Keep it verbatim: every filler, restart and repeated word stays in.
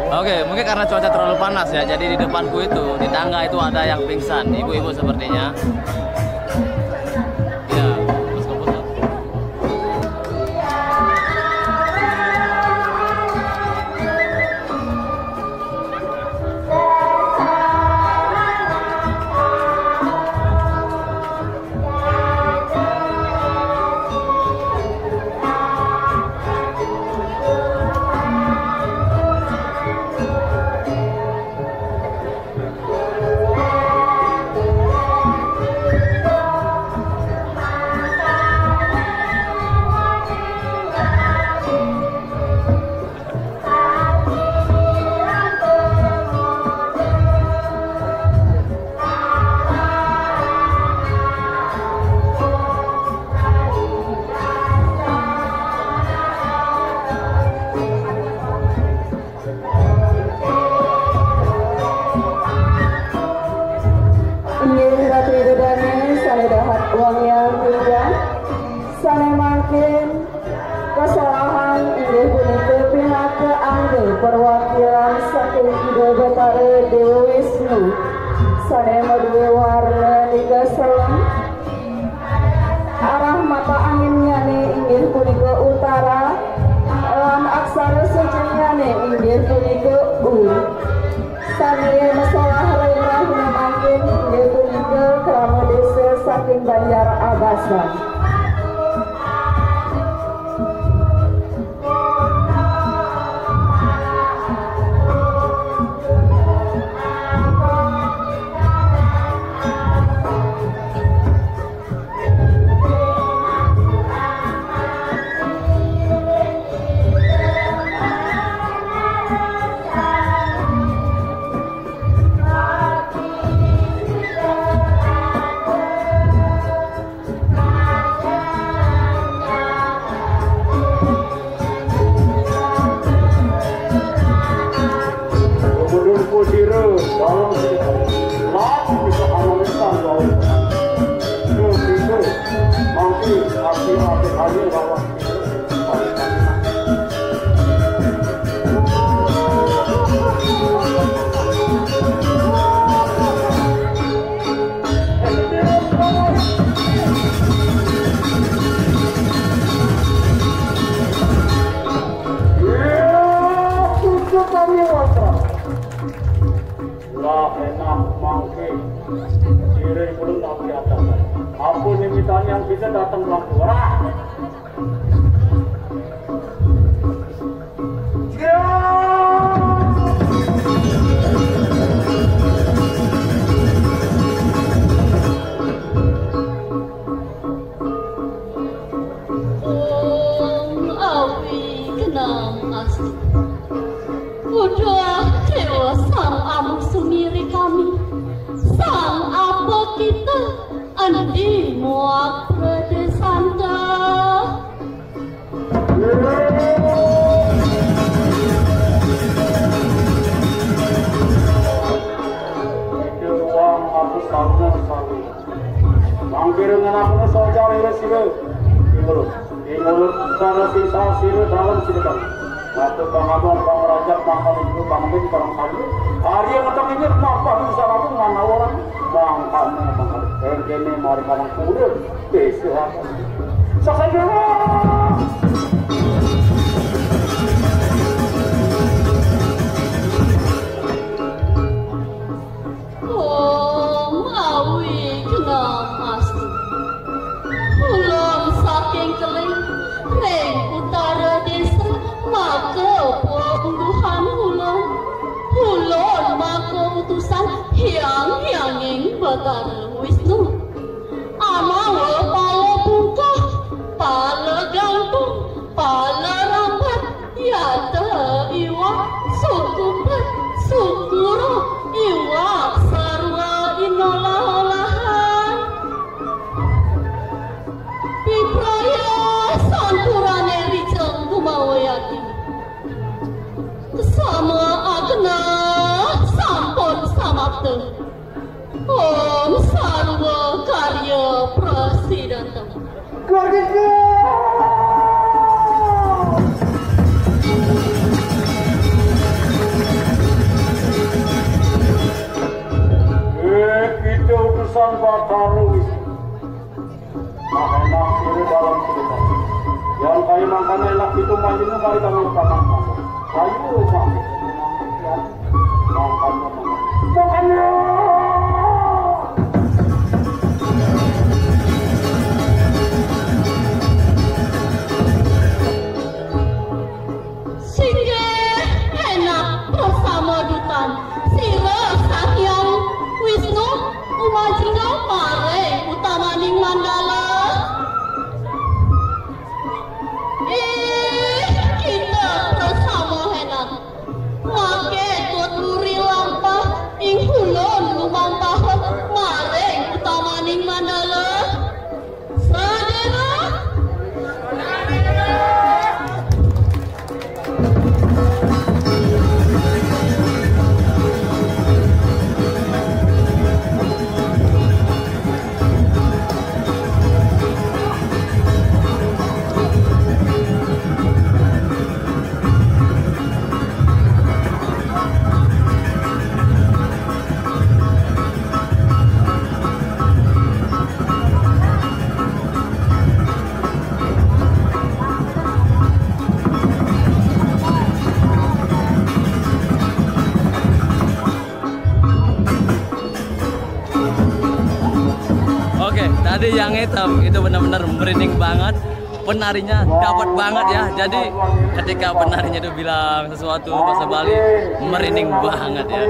Oke, mungkin karena cuaca terlalu panas ya, jadi di depanku itu, di tangga itu ada yang pingsan, ibu-ibu sepertinya. Ya, terus keputar. Inggih, Ratu Ida Dané, sané dahat wangian titiang, sané mangkin kasolahan inggih punika pinaka angga perwakilan saking Ida Batara Déwa Wisnu, sané madué warna niga selem. Arah mata anginnyané inggih punika utara, lan aksara sucinnyané inggih punika U. Sané masolah ring rahina mangkin inggih punika krama désa saking Banjar Abasan. Gubernur Pujiro, dalam sekitar. Lah, bisa analisa bahwa itu, itu, mangkin, hati-hati, hanya bahwa Lah, enak mangke. Sire belum tak kelihatan. Apa nih mitanya yang bisa datang ke Lampung? Wah! Om Awi Kenam Astu. Udah dewa sang amuk sumiri kami, sang apa kita, endi muak pradesanta. Ide ruang aku karena sawi. Mangkir ngenakmu sojar ira sira. Timur. Timur, utara sisa sira dalam sira kami. Matu pangamong pangrajak mangkal ibu pangmin parang kayu. Hari yang ngetok ini mapa bisa kamu nganawaran. Mangkal mangkal. Ergene mari kalang kuda. Desa apa? Sakandara. Om Awi Kenam Astu. Ulun saking Keling ring utara desa maka pungguhan ulun. Ulun maka utusan Hyang Hyanging Batara Wisnu. Amawa pala bungkah, pala gantung, pala rampat, yata iwak, sukupat, sukura, iwak sarwa inolah-olahan. Pipraya santurane rijeng kumawa yati. Kesama agena sampun samapta. Om sarwa karya prasidantem. Keluarga. Baru itu. Nah, enak sih dalam cerita. Yang kayak makan enak itu mah ini kali kami pakai. Kayu pakai. Makan, makan. Makan. Singgih enak bersama dutan. Sira Sang Hyang Wisnu umajeng maring utamaning mandala. Ih, kita bersama enak. Mangke tuturi lampah ing kulon lumampah maring utamaning mandala. Sadera. Oke, tadi yang hitam itu benar-benar merinding banget. Penarinya dapat banget ya. Jadi ketika penarinya itu bilang sesuatu bahasa Bali, merinding banget ya.